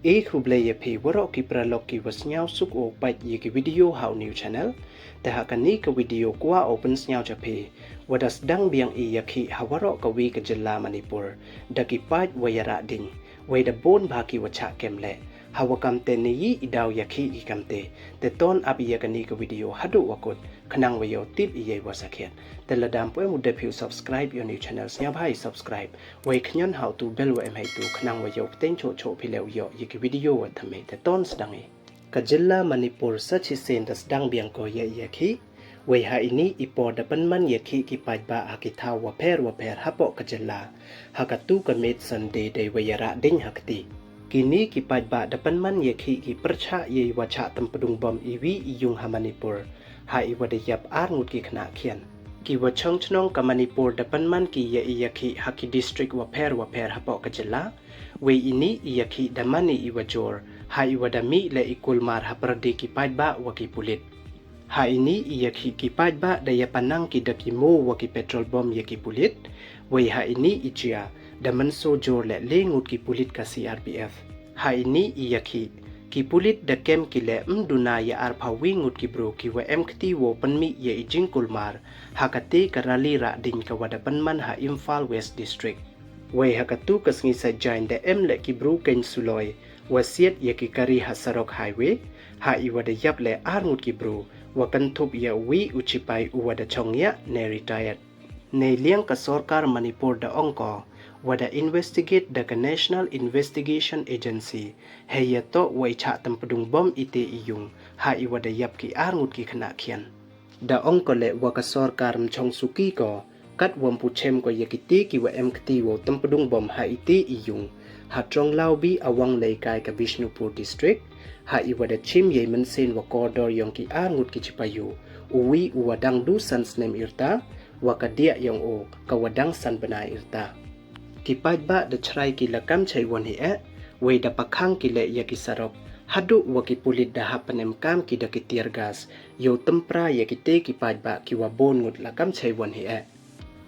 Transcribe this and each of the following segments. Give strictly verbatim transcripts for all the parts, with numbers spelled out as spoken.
E khublei ya phi waroh ki paralok ki wa sniawsuk u pait ya ki video ha u new channel. Te ha kani ka video kwah u pynsniaw cha phi, wa da sdang biang i ya khih ha waroh ka wi ka jylla Manipur, da ki paid wa yarah ding, wei da bun bha ki wa chah kem leh. Ha wa kamte ne i daw ya khih ki kamte. Te ton ap ya kani ka video haduh wa kut, khnang wa yoh tip i ya i wa sakhiat. Te lada ym pu em u dep phi u subscribe ya u new channel, sniawbha i subscribe. Wei khñion ha u tu bell wa em hei tu, khnang wa yoh pteng choh choh phi leh u yoh ya ki video wa thymme. Te ton sdang i. Ka jylla Manipur sa chisien da sdang biang ko ya i ya khih. Wei ha ini i por da pynman ya khih ki paidbah ha ki thaw wa pher wa pher hapoh ka jylla. Ha ka tu ka miet Sunday dei wa yarah ding ha kti. Kini ki paidbah da pynman ya khih ki pyrchah ya i wa chah tympdung bom i wi i yung ha Manipur, ha i wa da yap ar ngut ki khynnah khian. Ki wa chong chnong ka Manipur da pynman ki ya i ya khih ha ki district wa pher wa pher hapoh ka jylla. Wei ini i ya khih da man i i wa jur, ha i wa da mih leh i kulmar ha pyrdi ki paidbah wa ki pulit. Ha ini i ya khih ki paidbah da ya panang ki da ki mo wa ki petrol bom ya ki pulit. Wei ha ini i jia da mynsaw jur leh le ngut ki pulit ka C R P F. Ha ini i ya khih ki pulit da kem ki leh ym duna ya arphaw wi ngut ki bru ki wa em kti wow pynmih ya i jingkulmar ha kate ka rally rah ding ka wa da pynman ha Imphal West District. Wei ha ka tu ka sngi Saitjaiñ da em leh ki bru khein suloi wa siat ya ki kari ha surok highway, ha i wa da yap leh ar ngut ki bru, wa kynthup ya u wi u chipai u wa da chong ya ne retired. Nei liang ka sorkar Manipur da ong ko, wa da investigate da ka National Investigation Agency, hei ya toh wa i chah tympdung bom ite i yung, ha i wa da yap ki ar ngut ki khynnah khian. Da ong ko leh wa ka sorkar ym chong suki ko, kat wa ym pu chem ko ya kite ki wa em kti wow tympdung bom ha ite i yung, ha Tronglaubi, Awang Leikai ka Bishnupur District, ha i wa da chim ya i mynsiem wa kordor yong ki ar ngut ki chipai u, u wi u wa dang du san snem i rta, wa ka diah yong u ka wa dang san bnai i rta. Ki paidbah da chrai ki la kam chai won hi eh, wei da pakhang ki leh ya ki surok, haduh wa ki pulit da hap pynemkam ki da ki tear gas, yow tympra ya kite ki paidbah ki wa bun ngut la kam chai won hi eh.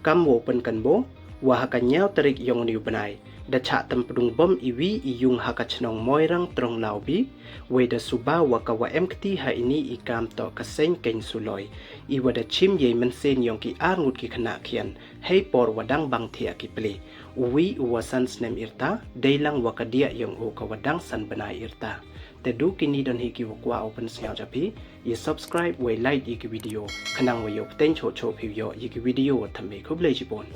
Kam wow pynkynmaw, wa ha ka ñiaw tarik yong u ni u bnai, da chah tympdung bom i wi i yung ha ka chnong Moirang Tronglaubi, wei da suba wa ka wa em kti ha ini i kam toh ka seng khein suloi, i wa da chim ya i mynsiem yong ki ar ngut ki khynnah khian, hei por wa dang bang thiah ki pli. U wi u wa san snem i rta, dei lang wa ka diah yong u ka wa dang san bnai i rta. Te du kini don hi ki wa kwah u pynsniaw cha phi, ya subscribe wei like ya ki video, khnang wa yoh pteng choh choh phi u yoh ya ki video wa thymme. Khublei chibun.